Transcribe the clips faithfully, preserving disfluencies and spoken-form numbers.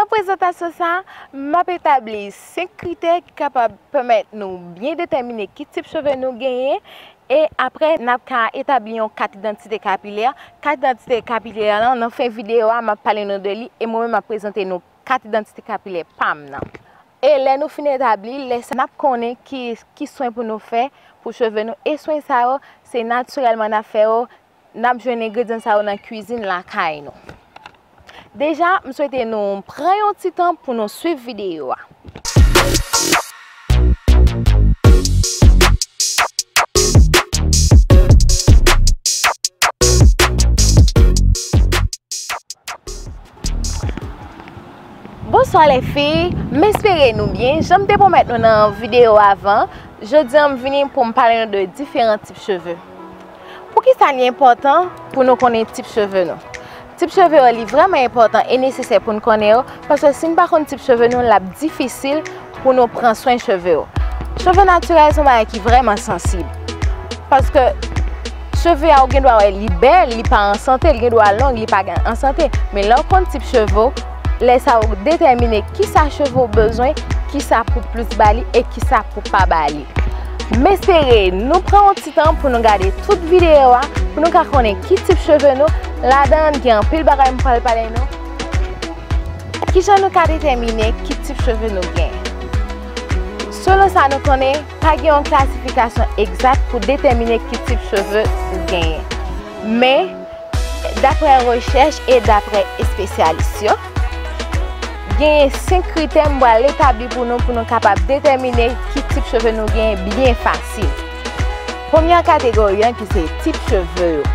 Nan prezantasyon sa a, m ap etabli senk kritè ki kapab pèmèt nou byen detèmine ki tip cheve nou genyen, e apre, n ap ka etabli yon kat idantite kapilè. Kat idantite kapilè lan, nan fen videyo a, m ap pale nou de li, e mwen menm m ap prezante nou kat idantite kapilè pa m nan. E lè nou fin etabli l, lè sa n ap konnen ki, ki swen pou nou fè pou cheve nou. E swen sa yo, se natirèlman n ap fè yo, n ap jwenn engredyan sa yo nan kwizin lakay nou. Deja, m swete nou pran yon ti tan pou nou swiv videyo a. Bonswa lèfi, m espere nou byen. Jan m te pwomèt nou nan videyo avan, jodi a m vini pou m pale nou de diferan tip cheve. Poukisa li enpòtan pou nou konnen tip cheve nou? Tip cheve yo, li vrèman enpòtan e nesesè pou n konnen yo, paske si n pa konn tip cheve nou, l ap difisil pou nou pran swen cheve yo. Cheve natirèl se yon bagay ki vrèman sansib. Paske cheve a, ou gen dwa wè li bèl, li pa an sante, li gen dwa long, li pa gen an sante. Men lè w konn tip cheve w, lè sa ou detèmine kisa cheve w bezwen, kisa pou plis ba li e kisa pou pa ba li. M espere nou pran yon ti tan pou nou gade tout videyo a, pou nou ka konnen ki tip cheve nou. Ladan l gen anpil bagay m pral pale nou. Kijan nou ka detèmine ki tip cheve nou gen? Selon sa nou konnen, pa gen yon klasifikasyon egzak pou detèmine ki tip cheve ou genyen. Men, daprè rechèch e daprè espesyalis yo, genyen senk kritè m pral etabli pou nou, pou nou kapab detèmine ki tip cheve nou genyen byen fasil. Premyè kategori an ki se tip cheve yo.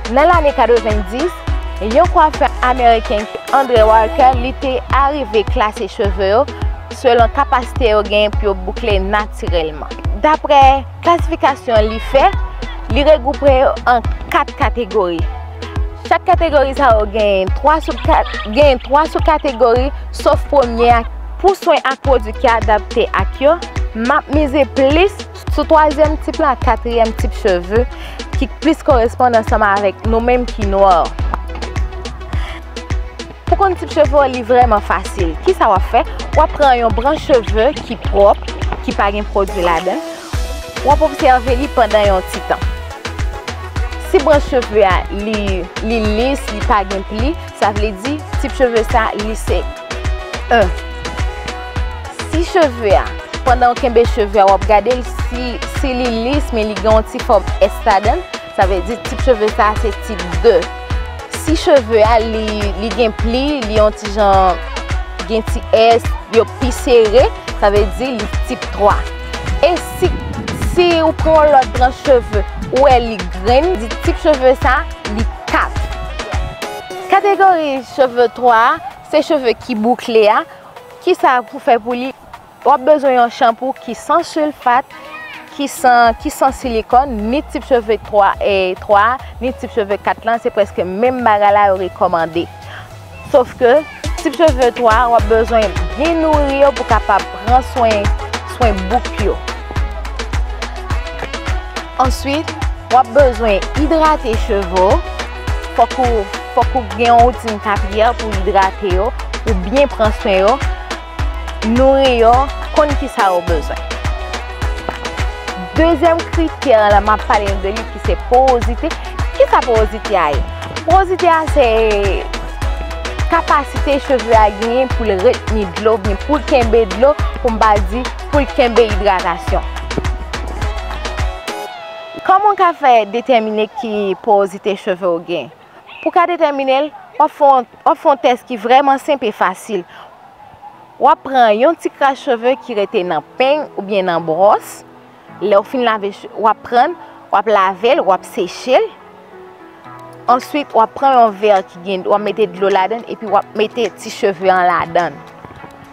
Nan lane katrevenndis, yon kwafè ameriken ki Andre Walker, li te arive klase cheve yo selon kapasite yo genyen pou yo boukle natirèlman. Daprè klasifikasyon li fè, li regwoupe yo an kat kategori. Chak kategori sa yo genyen twa sou kat, genyen twa sou kategori, sof premye a. Pou swen ak pwodui ki adapte ak yo, m ap mize plis sou twazyèm tip la, katriyèm tip cheve, ki plis koresponn ansanm avèk nou menm ki nwa. Pou konn tip cheve w, li vrèman fasil. Kisa w ap fè? W ap pran yon branch cheve ki pwòp, ki pa gen pwodui ladan l. W ap obsève li pandan yon ti tan. Si branch cheve a, li, li lis, li pa gen pli, sa vle di tip cheve sa, li se en. Si cheve a, pandan w kenbe cheve a, w ap gade l, si, si li lis, men li gen yon ti fòm S ladan l, sa vle di tip cheve sa se tip de. Si cheve a, li, li gen pli, li yon ti jan, gen ti S, yo pi sere, sa vle di li tip twa. E si, si ou pran yon lòt branch cheve, ou wè li grenn, di tip cheve sa, li kat. Kategori cheve twa a, se cheve ki boukle a. Kisa pou fè pou li? W ap bezwen yon chanpou ki san silfat, ki san, ki san silikòn, ni tip cheve twa, e, twa, ni tip cheve kat lan, se prèske menm bagay la yo rekòmande. Sof ke tip cheve twa, w ap bezwen byen nouri yo pou kapab pran swen, swen bouk yo. Answit, w ap bezwen idrate cheve w. Fòk ou, fòk ou gen yon woutin kapilè pou idrate yo, pou byen pran swen yo, nouri yo, konn kisa yo bezwen. Dezyèm kritè la, m ap pale nou de li, ki se porozite. Kisa porozite a ye? Porozite a se kapasite cheve a genyen pou l retni dlo, oubyen pou l kenbe dlo, pou m pa di pou l kenbe idratasyon. Kòman w ka fè detèmine ki porozite cheve w gen? Pou w ka detèmine l, w ap fè yon, w ap fè yon tès ki vrèman senp e fasil. W ap pran yon ti kras cheve ki rete nan peny oubyen nan bwòs. Lè w fin lave, w ap pran, w ap lave l, w ap seche l. Answit, w ap pran yon vè ki gen, w ap mete dlo ladan l, epi w ap mete ti cheve an ladan l.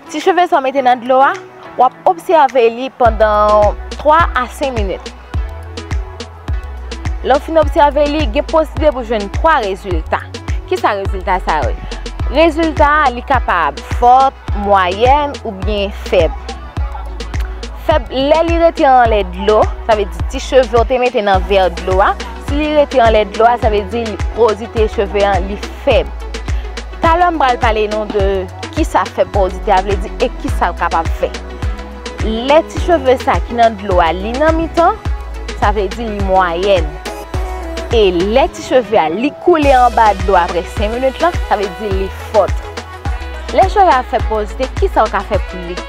Ti cheve sa w mete nan dlo a, w ap obsève li pandan twa a senk minit. Lè w fin obsève li, gen posiblite pou jwenn twa rezilta. Kisa rezilta sa yo ye? Rezilta a, li kapab fò, mwayèn oubyen fèb. Fèb, lè li rete anlè dlo, sa vle di ti cheve w te mete nan vè dlo a, si li rete anlè dlo a, sa vle di li, porozite cheve an, li fèb. Talè m pral pale nou de kisa fèb porozite a vle di e kisa l kapab fè. Lè ti cheve sa ki nan dlo a, li nan mitan, sa vle di li mwayèn. E lè ti cheve a, li koule anba dlo apre senk minit lan, sa vle di li fòt. Lè cheve a fèb porozite, kisa w ka fè pou li?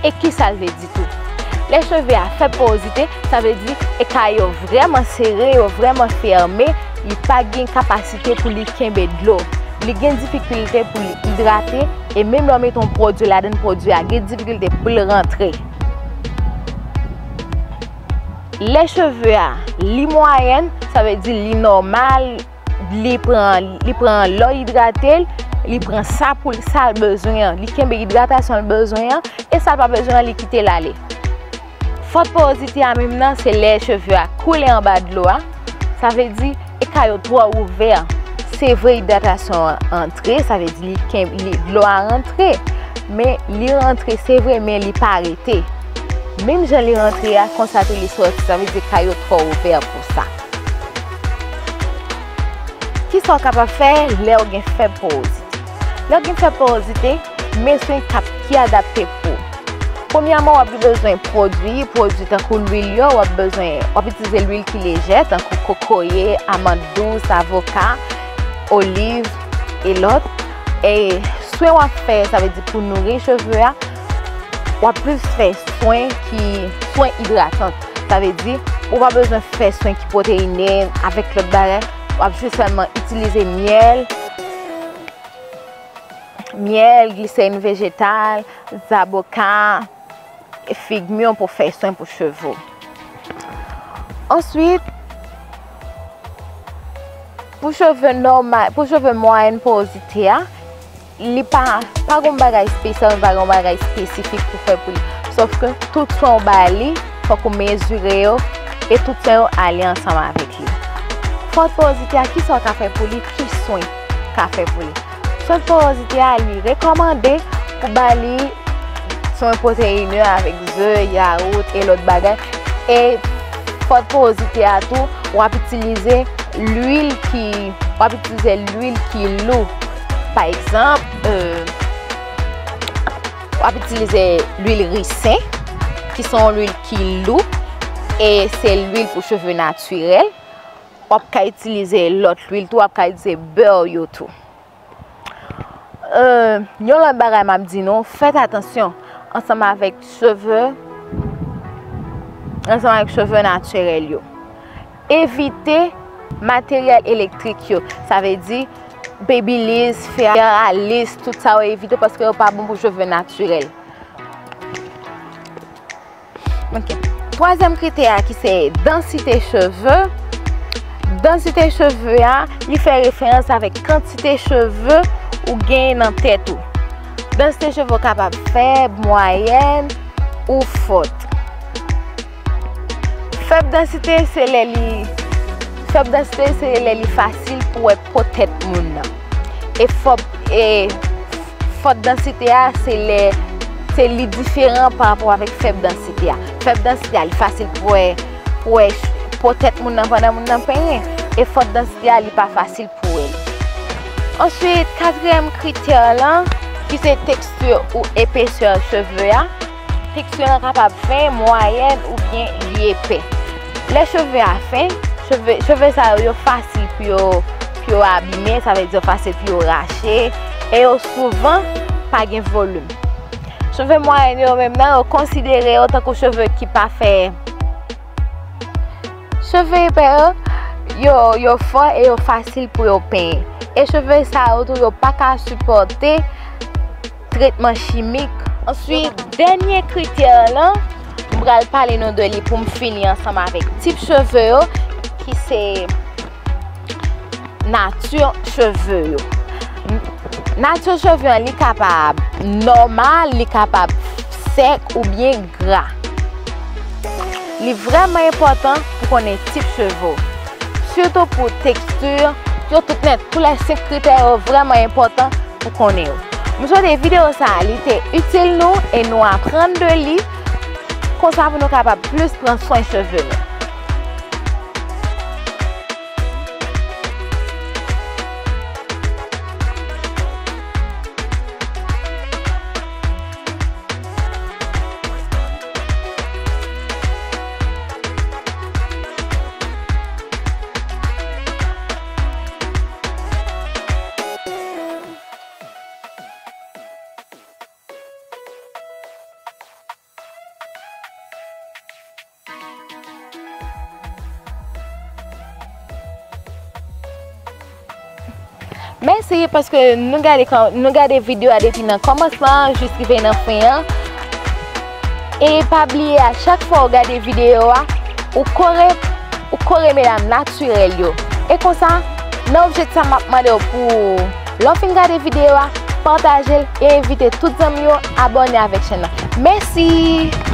E kisa l vle di tou? Lè cheve a fèb porozite, sa vle di ekay yo vrèman sere, yo vrèman fèmen, li pa gen kapasite pou li kenbe dlo. Li gen difikilte pou li idrate, e menm lè w mete yon pwodui ladan, pwodui a gen difikilte pou l rantre. Lè cheve a, li mwayèn, sa vle di li nòmal, li pran, li pran lè w idrate l, li pran sa pou l, sa l bezwen an, li kenbe idratasyon l bezwen an, e sa l pa bezwen an, li kite l ale. Fòt porozite a menm nan, se lè cheve a koule anba dlo a, sa vle di ekay yo twò ouvè. Se vre idratasyon an antre, sa vle di li ken-, li, dlo a rantre, men li rantre, se vre, men li pa rete. Menm jan li rantre a, konsa tou li sòti, sa vle di ekay yo twò ouvè pou sa. Kisa w kapab fè lè w gen fèb porozite? Lè w gen fèb porozite, men swen k ap, ki adapte pou ou. Premyèman, w ap bezwen pwodui, pwodui tankou lwil yo, w ap bezwen, w ap itilize lwil ki lejè, tankou kokoye, amann dous, avoka, oliv, e lòt. E swen w ap fè, sa vle di pou nouri cheve a, w ap plis fè swen ki, swen idratan. Sa vle di, ou pa bezwen fè swen ki pwoteyine avèk lòt bagay. W ap jis sèlman itilize myèl, myèl, gliserin vejetal, zaboka, fig mi pou fè swen pou cheve w. Answit, pou cheve nòmal, pou cheve mwayèn porozite a, li pa, pa gon bagay espesyal, pa gon bagay espesifik pou fè pou li. Sòf ke tout swen w ba li, fòk ou mezire yo, e tout swen yo ale ansanm avèk li. Fòt porozite a, kisa w ka fè pou li? Ki swen ka fè pou li? Fòt porozite a, li rekòmande pou ba li swen pwoteyine avèk ze, yawout e lòt bagay. E fòt porozite a tou, w ap itilize lwil ki, w ap itilize lwil ki lou. Pa egzanp, euh, w ap itilize lwil risen, ki se yon lwil ki lou, e se lwil pou cheve natirèl. W ap ka itilize lòt lwil tou, w ap ka itilize bè yo tou. Euh, yon lòt bagay m ap di nou, fèt atansyon ansanm avèk cheve, ansanm avèk cheve natirèl yo. Evite materyèl elektrik yo, sa vle di Babyliss, Feralis, tout sa yo evite paske yo pa bon pou cheve natirèl. Ok. Twazyèm kritè a ki se dansite cheve. Dansite cheve a, li fè referans avèk kantite cheve ou genyen nan tèt ou. Dansite cheve ou kapab fèb, mwayèn ou fòt. Fèb dansite se lè li, fèb dansite se lè li fasil pou wè po tèt moun nan. E fòb, e fòt dansite a, se lè, se li diferan pa rapò avèk fèb dansite a. Fèb dansite a, li fasil pou wè, pou wè ch-, po tèt moun nan pandan moun nan penyen. E fòt dansite a, li pa fasil pou wè li. Answit, katriyèm kritè lan, ki se teksti ou epesè cheve a. Teksti lan kapab fen, mwayèn oubyen li epè. Lè cheve a fen, cheve, cheve sa yo, yo fasil pou yo, pou yo abime, sa vle di yo fasil pou yo rache, e yo souvan pa gen volim. Cheve mwayèn yo menm nan, yo konsidere yo tankou cheve ki pa fè. Cheve epè yo, yo, yo fò e yo fasil pou yo penyen. E cheve sa yo tou, yo pa ka sipòte tretman chimik. Answit, dènye kritè lan, m pral pale nou de li pou m fini ansanm avèk tip cheve yo, ki se nati cheve yo. N-, nati cheve an, li kapab nòmal, li kapab sèk oubyen gra. Li vrèman enpòtan pou konnen tip cheve w, sitou pou teksti yo tout nèt. Pou lè senk kritè yo vrèman enpòtan pou konnen yo. M swete videyo sa a, li te itil nou e nou aprann de li, konsa pou nou kapab plis pran swen cheve nou. Mèsi paske nou gade, nou gade videyo a depi nan kòmansman an jis rive nan fen an. E pa bliye, a chak fwa w gade videyo a, ou kore, ou kore medam natirèl yo. E konsa, nan objektif sa, m ap mande w pou, lè w fin gade videyo a, pataje l e envite tout zanmi w abòne avèk chèn nan. Mèsi!